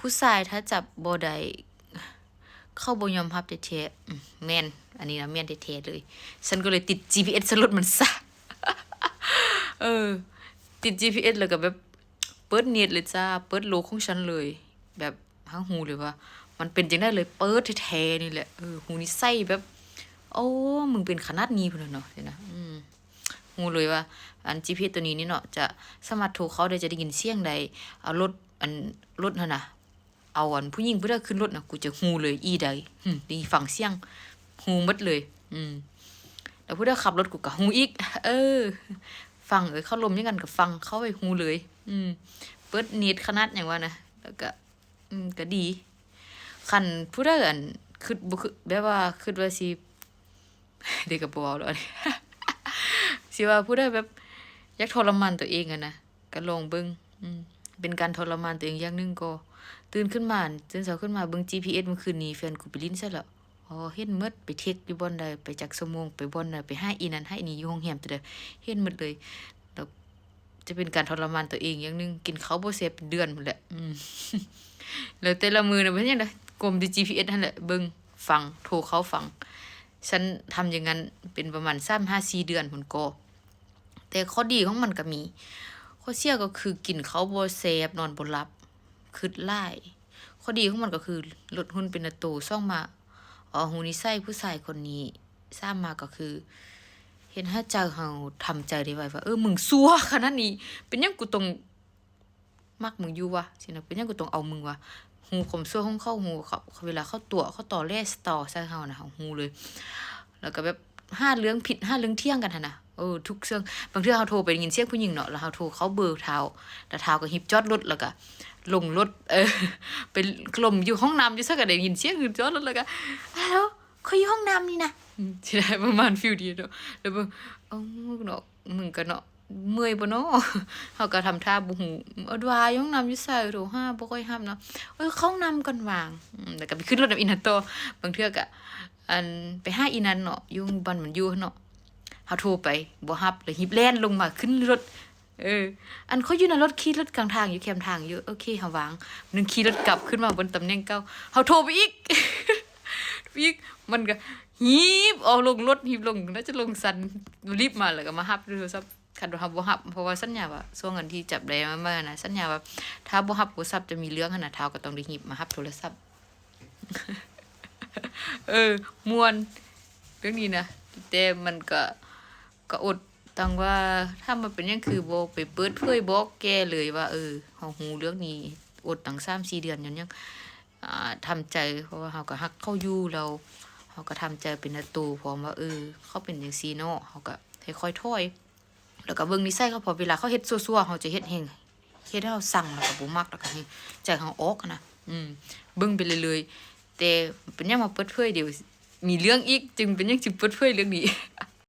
ຜູ້ຊາຍຖ້າຈັບບໍ່ໄດ້ ເຂົາບໍ່ຍອມຮັບແທ້ໆ. ອືມ ແມ່ນ ອັນນີ້ນະແມ່ນແທ້ໆເລີຍ. ສັນກໍເລີຍຕິດຈີພີເອັສໃສ່ລົດມັນຊະ. ເອີ ຕິດຈີພີເອັສແລ້ວກໍແບບເປີດເນັດເລີຍຈ້າ ເປີດໂລກຂອງສັນເລີຍ. ແບບ ເຮົາຮູ້ເລີຍວ່າມັນເປັນຈັ່ງໃດເລີຍ ເປີດແທ້ໆນີ້ແຫຼະ. ເອີ ຮູ້ນິໄສແບບ ໂອ້ ມຶງເປັນຂະໜາດນີ້ພຸ້ນນະເນາະ ຊີ້ນະ. ອືມ ຮູ້ເລີຍວ່າ ອັນຈີພີເອັສໂຕນີ້ນີ້ເນາະ ຈະສາມາດໂທເຂົ້າໄດ້ ຈະໄດ້ຍິນສຽງໄດ້. ເອົາລົດ ອັນ ລົດຫັ້ນນະ ເອົາອັນຜູ້ຍິງຜູ້ໃດຂຶ້ນລົດນະ ກູຈະຮູ້ເລີຍ ອີໃດ ຫຶ ໄດ້ຟັງສຽງ ຮູ້ໝົດເລີຍ. ອືມ ແລ້ວຜູ້ໃດຂັບລົດ ກູກໍຮູ້ອີກ. ເອີ ຟັງ ເອີ ເຂົາລົມຫຍັງກັນກໍຟັງ ເຂົ້າໄປຮູ້ເລີຍ. ອືມ ເປີດເນັດຂະໜາດຫຍັງວ່ານະ ແລ້ວກໍ ອືມ ກໍດີ. ຄັນຜູ້ໃດ ອັນ ຄິດບໍ່ ຄິດ ແບບວ່າ ຄິດວ່າຊິ ເດ ກໍບໍ່ເວົ້າແລ້ວ ອັນນີ້ ຊິວ່າຜູ້ໃດແບບຢາກທໍລະມານຕົວເອງຫັ້ນນະ ກໍລອງເບິ່ງ. ອືມ ເປັນການທໍລະມານຕົວເອງຢ່າງໜຶ່ງກໍ ຕື່ນຂຶ້ນມາ ຕື່ນເຊົ້າຂຶ້ນມາເບິ່ງຈີພີເອັສ ມື້ຄືນນີ້ແຟນກູໄປຫຼິ້ນໃສແລ້ວ. ອໍ ເຫັນໝົດ ໄປເທັກຢູ່ບ່ອນໃດ ໄປຈັກຊົ່ວໂມງ ໄປບ່ອນໃດ ໄປຫາອີນັ້ນຫາອີນີ້ ຢູ່ໂຮງແຮມຕົວໃດ ເຫັນໝົດເລີຍ. ແລ້ວຈະເປັນການທໍລະມານຕົວເອງຢ່າງໜຶ່ງ ກິນເຂົ້າບໍ່ແຊບເປັນເດືອນພຸ້ນແຫຼະ. ອືມ ແລ້ວແຕ່ລະມື້ນະເປັນຫຍັງໃດ ກົມແຕ່ຈີພີເອັສຫັ້ນແຫຼະ ເບິ່ງ ຟັງ ໂທເຂົ້າຟັງ. ສັນທຳຢ່າງນັ້ນເປັນປະມານສາມຫາສີ່ເດືອນພຸ້ນກໍ ແຕ່ຂໍ້ດີຂອງມັນກໍມີ ຂໍ້ເສຍກໍຄືກິນເຂົ້າບໍ່ແຊບ ນອນບໍ່ຫຼັບ ຄຶດຫຼາຍ. ຂໍ້ດີຂອງມັນກໍຄືລົດຮຸ່ນເປັນອາໂຕ ສອງມາ ເອົາຮູ້ນິໄສຜູ້ຊາຍຄົນນີ້ ສາມມາກໍຄືເຮັດໃຫ້ໃຈເຮົາທຳໃຈໄດ້ໄວວ່າ ເອີ ມຶງຊົ່ວຂະໜາດນີ້ ເປັນຫຍັງກູຕ້ອງມັກມຶງຢູ່ວະ ຊີ້ນະ ເປັນຫຍັງກູຕ້ອງເອົາມຶງວະ. ຮູ້ຄວາມຊົ່ວຂອງເຂົາ ຮູ້ເຂົາ ເວລາເຂົາຕົວະ ເຂົາຕໍແຫຼສະຕໍໃສ່ເຮົານະ ເຮົາຮູ້ເລີຍ. ແລ້ວກໍແບບຫາເລື່ອງຜິດ ຫາເລື່ອງຖຽງກັນຫັ້ນນະ. ເອີ ທຸກເຊື່ອງ ບາງເທື່ອເຮົາໂທໄປໄດ້ຍິນສຽງຜູ້ຍິງເນາະ ແລ້ວເຮົາໂທເຂົ້າເບີທ້າວ ແລ້ວທ້າວກໍຮີບຈອດລົດ ແລ້ວກໍລົງລົດ ເອີ ໄປລົມຢູ່ຫ້ອງນ້ຳຢູ່ໃສກໍໄດ້ຍິນສຽງ ຈອດລົດ ແລ້ວກໍ ຮາໂລ ຂ້ອຍຢູ່ຫ້ອງນ້ຳນີ້ນະ ອືມ ຊິໄດ້ປະມານຟີວນີ້ເນາະ. ແລ້ວເບິ່ງ ເອົາເນາະ ມຶງກໍເນາະ ເມື່ອຍບໍ່ເນາະ ເຮົາກໍທຳທ່າບໍ່ຮູ້ ເອີ ວ່າຢູ່ຫ້ອງນ້ຳຢູ່ໃສ ໂທຫາບໍ່ຄ່ອຍຮັບເນາະ ເອີ ເຂົ້າຫ້ອງນ້ຳກ່ອນຫວ່າງ ອືມ ແລ້ວກໍໄປຂຶ້ນລົດນຳອີນັ້ນຕໍ່. ບາງເທື່ອກໍ ອັນ ໄປຫາອີນັ້ນເນາະ ຢູ່ບ່ອນມັນຢູ່ຫັ້ນເນາະ ເຮົາໂທໄປບໍ່ຮັບ ແລ້ວຮີບແລ່ນລົງມາຂຶ້ນລົດ. ເອີ ອັນ ຂ້ອຍຢູ່ໃນລົດ ຂີ່ລົດກາງທາງຢູ່ ແຄມທາງຢູ່ ໂອເຄ ເຮົາວາງ ໜຶ່ງຂີ່ລົດກັບຂຶ້ນມາບ່ອນຕຳແໜ່ງເກົ່າ ເຮົາໂທໄປອີກ ໄປອີກ ມັນກໍຮີບເອົາລົງລົດ ຮີບລົງ ໜ້າຈະລົງຊັ້ນ ລີບມາ ແລ້ວກໍມາຮັບໂທລະສັບ. ຄັນວ່າເຮົາບໍ່ຮັບ ເພາະວ່າສັນຍາວ່າ ຊ່ວງອັນທີ່ຈັບໄດ້ມາໃໝ່ຫັ້ນນະ ສັນຍາວ່າ ຖ້າບໍ່ຮັບໂທລະສັບຈະມີເລື່ອງຫັ້ນນະ ທ້າວກໍຕ້ອງໄດ້ຮີບມາຮັບໂທລະສັບ. ເອີ ມ່ວນເລື່ອງນີ້ນະ ແຕ່ມັນກໍ ກໍອົດ ຕັ້ງວ່າ ຖາມວ່າເປັນຫຍັງຄືບໍ່ໄປເປີດເຜີຍບອກແກ່ເລີຍວ່າ ເອີ ເຮົາຮູ້ເລື່ອງນີ້ ອົດຕັ້ງສາມສີ່ເດືອນ ຍ້ອນຫຍັງ ອ່າ ທຳໃຈ ເພາະວ່າເຮົາກໍຮັກເຂົາຢູ່ ແລ້ວເຮົາກໍທຳໃຈເປັນອາໂຕພ້ອມວ່າ ເອີ ເຂົາເປັນຈັ່ງຊີ້ເນາະ ເຮົາກໍຄ່ອຍໆຖອຍ ແລ້ວກໍເບິ່ງນິໄສເຂົາ ເພາະເວລາເຂົາເຮັດຊົ່ວໆ ເຮົາຈະເຮັດແຮງ ເຮັດໃຫ້ເຮົາຊັງ ແລ້ວກໍບໍ່ມັກ ແລ້ວກໍໃຫ້ໃຈເຮົາອອກຫັ້ນນະ. ອືມ ເບິ່ງໄປເລື້ອຍໆ ແຕ່ເປັນຫຍັງມາເປີດເຜີຍ ດຽວມີເລື່ອງອີກ ຈຶ່ງເປັນຫຍັງຈຶ່ງເປີດເຜີຍເລື່ອງນີ້.